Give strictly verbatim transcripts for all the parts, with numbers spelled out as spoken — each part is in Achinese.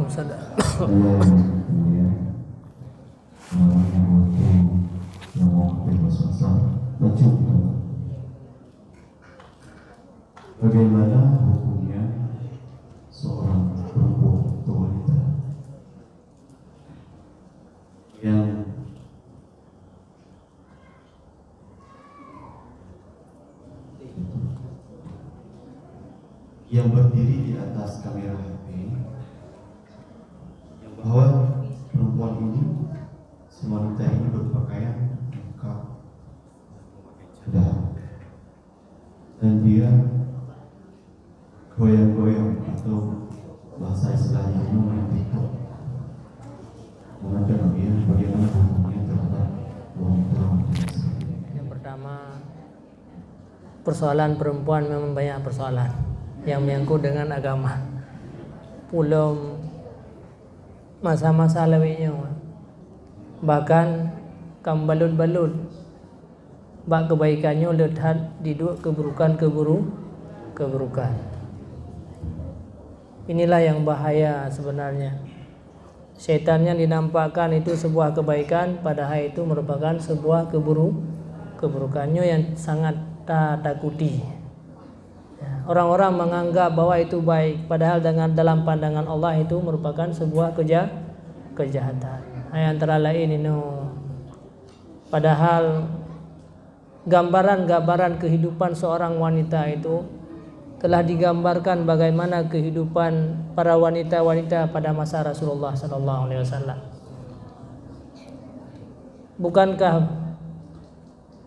Saudara. Namanya waktu yang mau kita pasang. Baca kita. Bagaimana hukumnya seorang perempuan atau wanita yang yang berdiri di atas kamera H P, bahwa perempuan ini, si wanita ini berpakaian lengkap, memakai cadar, dan dia goyang-goyang atau bahasa istilahnya itu main TikTok. Bagaimana hukumnya terhadap wanita-wanita seperti ini? Yang pertama, persoalan perempuan memang banyak persoalan yang menyangkut dengan agama. Pulom masa-masa lawét nyoe, bahkan ka meubalot-balot bak keubaikan nyoe le that diduek keuburukan, keuburu-, keuburukan. Inilah yang bahaya sebenarnya. Syaitan nyan dinampakkan itu sebuah kebaikan, padahal itu merupakan sebuah keburu-, keburukan. Nyoe yang sangat ta-, takuti. Ya, orang-orang menganggap bahwa itu baik, padahal dengan, dalam pandangan Allah itu merupakan sebuah keja-, kejahatan. Ayat antara lain ini. Padahal gambaran-gambaran kehidupan seorang wanita itu telah digambarkan bagaimana kehidupan para wanita-wanita pada masa Rasulullah sallallahu alaihi wasallam. Bukankah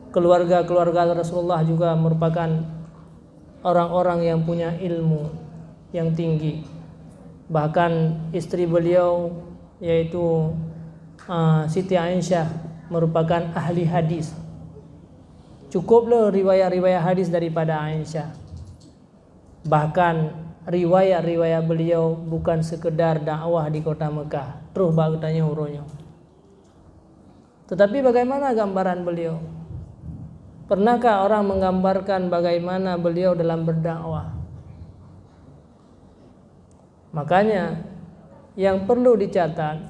keluarga-keluarga Rasulullah juga merupakan orang-orang yang punya ilmu yang tinggi? Bahkan istri beliau, yaitu, ah, Siti Aisyah, merupakan ahli hadis. Cukup le riwayat-riwayat hadis daripada Aisyah. Bahkan riwayat-riwayat beliau bukan sekedar dakwah di kota Mekah, troh bak geutanyoe uroe nyoe. Tetapi bagaimana gambaran beliau? Pernahkah orang menggambarkan bagaimana beliau dalam berdakwah? Makanya, yang perlu dicatat,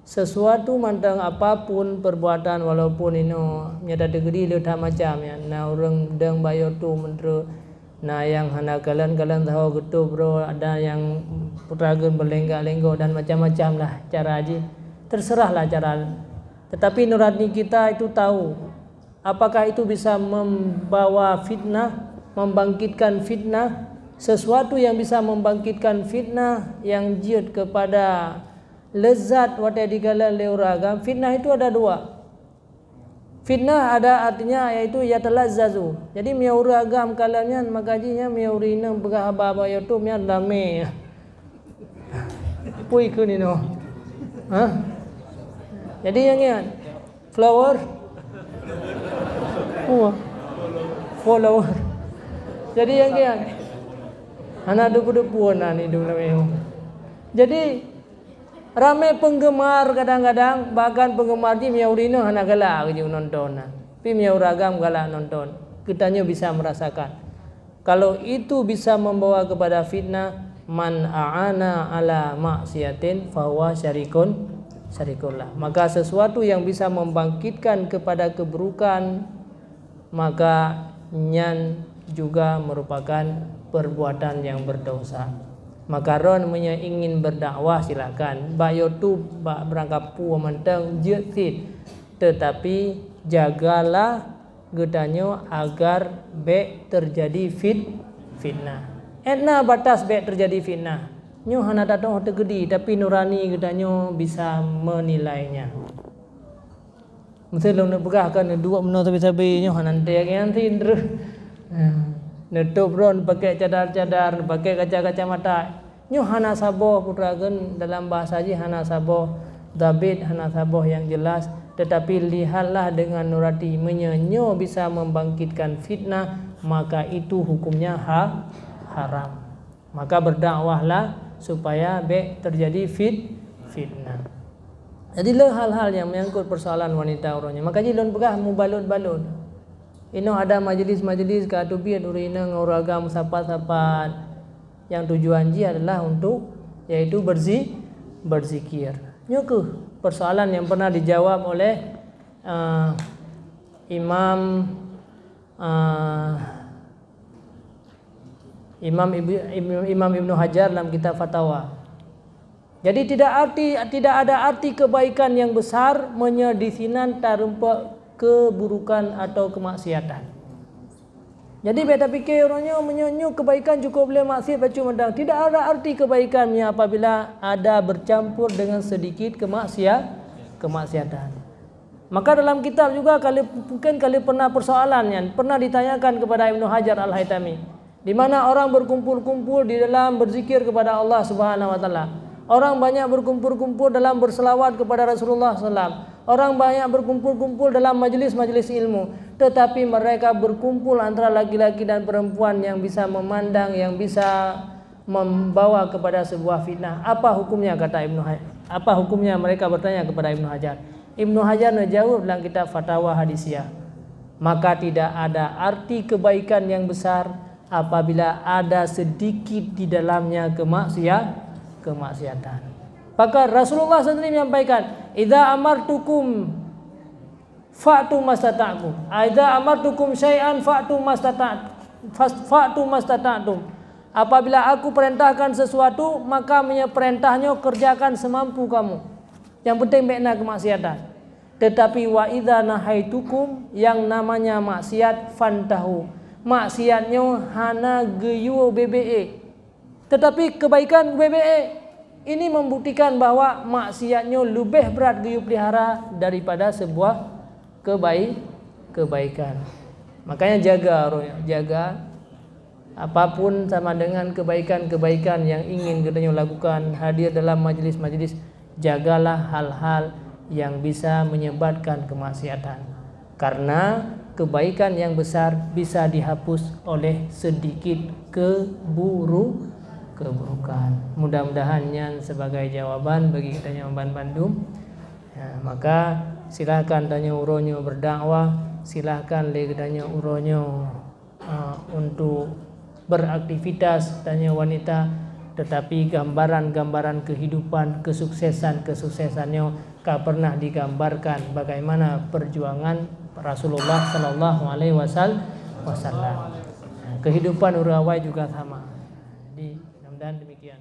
sesuatu mantong apapun perbuatan, walaupun inoe nyata teukeudi le that macam nyan, na ureuëng deueng bak YouTube meunteuk, na nyang hana kalon-kalon saho geutôb droe, ada nyang putra geuen berlenggak-lenggok dan macam-macam lah cara jih. Terserahlah cara. Tetapi nurani kita itu tahu, apakah itu bisa membawa fitnah, membangkitkan fitnah? Sesuatu yang bisa membangkitkan fitnah yang jeuet kepada lezat watée dikalon lé ureuëng agam, fitnah itu ada dua. Fitnah ada artinya yaitu yatalazzazu. Jadi meunyoe ureuëng agam kalon nyan, maka jih nyan meunyoe ureuëng inong peugah haba bak YouTube nyan damé. Pui keu ninoe. Ha? Jadi nyang nyan follower. Wah. Follower. Jadi nyang nyan hana dupu-dupu na ni dulu. Jadi ramé penggemar kadang-kadang, bahkan penggemar jih meunyoe ureuëng inong hana galak jih nonton na. Tapi meunyoe ureuëng agam galak nonton, geutanyoe bisa merasakan. Kalau itu bisa membawa kepada fitnah, man a'ana ala maksiatin fahuwa syarikun, syarikun lah. Maka sesuatu yang bisa membangkitkan kepada keburukan, maka nyan juga merupakan perbuatan yang berdosa. Maka ron meunyoe ingin berdakwah, silakan. Bak YouTube, bak beurangkapeue mantong jeuet cit. Tetapi jagalah geutanyoe agar bék teujadi fit-, fitnah. Ét na batas bék teujadi fitnah. Nyoe hana tatoh teukeudi, tapi nurani geutanyoe bisa menilainya. Meusti lôn neupeugah keu neuduek meunoe sabe-sabe nyoe hana teuingat nyan sindroe. Neutôb droe, neupakè cadar-cadar, neupakè kaca-kaca mata. Nyoe hana saboh, putra kheun, dalam bahasa jih hana saboh, zabit, hana saboh nyang jelas, tetapi lihatlah dengan nurani. Meunyoe nyoe bisa membangkitkan fitnah, maka itu hukumnya ha-, haram. Maka berdakwahlah supaya bék teujadi fit-, fitnah. Jadi le hal-hal nyang menyangkut persoalan wanita uroe nyoe. Maka jih lôn peugah mubalot-balot. Inoe ada majelis-majelis ka teubiet ureuëng inong ngon ureuëng agam sapat-sapat, nyang tujuan jih adalah untuk, yaitu berzi-, berzikir. Nyoe keuh persoalan yang pernah dijawab oleh, eh, Imam, eh, Imam Ibnu, Imam Ibnu Hajar dalam kitab Fatawa. Jadi tidak arti, tidak ada arti kebaikan yang besar meunyoe di sinan tarumpok keburukan atau kemaksiatan. Jadi bèk tapike uroe nyoe meunyoe nyoe kebaikan cukup lé, maksiat bacut mantong. Tidak ada arti kebaikan meunyoe apabila ada bercampur dengan sedikit kemaksia-, kemaksiatan. Maka dalam kitab juga kali, mungkin kali pernah persoalan nyan, pernah ditanyakan kepada Ibnu Hajar Al-Haitami, di mana orang berkumpul-kumpul di dalam berzikir kepada Allah Subhanahu wa Taala. Orang banyak berkumpul-kumpul dalam berselawat kepada Rasulullah sallallahu alaihi wasallam. Orang banyak berkumpul-kumpul dalam majelis-majelis ilmu, tetapi mereka berkumpul antara laki-laki dan perempuan yang bisa memandang, yang bisa membawa kepada sebuah fitnah. Apa hukumnya, kata Ibnu Ha-, apa hukumnya, mereka bertanya kepada Ibnu Hajar. Ibnu Hajar menjawab dalam kitab Fatawa Hadisiyah, maka tidak ada arti kebaikan yang besar apabila ada sedikit di dalamnya kemaksia-, kemaksiatan. Maka Rasulullah sendiri menyampaikan, "Idza amartukum fa'tu mastata'tum. Idza amartukum syai'an fa'tu mastata-, fas-, fa'tu mastata'tum." Apabila aku perintahkan sesuatu, maka meunyoe perintah nyoe kerjakan semampu kamu. Yang penting bèk na kemaksiatan. Tetapi wa idza nahaitukum, yang namanya maksiat, fantahu. Maksiat nyoe hana geuyue beubeue. Tetapi kebaikan beubeue. Ini membuktikan bahwa maksiat nyoe leubeh brat geuyue pelihara daripada sebuah kebai-, kebaikan. Makanya jaga roh, jaga apapun sama dengan kebaikan-kebaikan yang ingin geutanyoe lakukan, hadir dalam majelis-majelis, jagalah hal-hal yang bisa menyebabkan kemaksiatan. Karena kebaikan yang besar bisa dihapus oleh sedikit keburu-, keburukan. Mudah-mudahan nyan sebagai jawaban bagi geutanyoe ban-, bandum. Ya, maka silahkan tanyoe uroe nyoe berdakwah, silahkan lé geutanyoe uroe nyoe, ah, untuk beraktivitas, tanyoe wanita, tetapi gambaran-gambaran kehidupan, kesuksesan-kesuksesan nyoe ka pernah digambarkan bagaimana perjuangan Rasulullah sallallahu alaihi wasal-, wasallam. Kehidupan ureuëng awai juga sama. Jadi, mudah-mudahan demikian.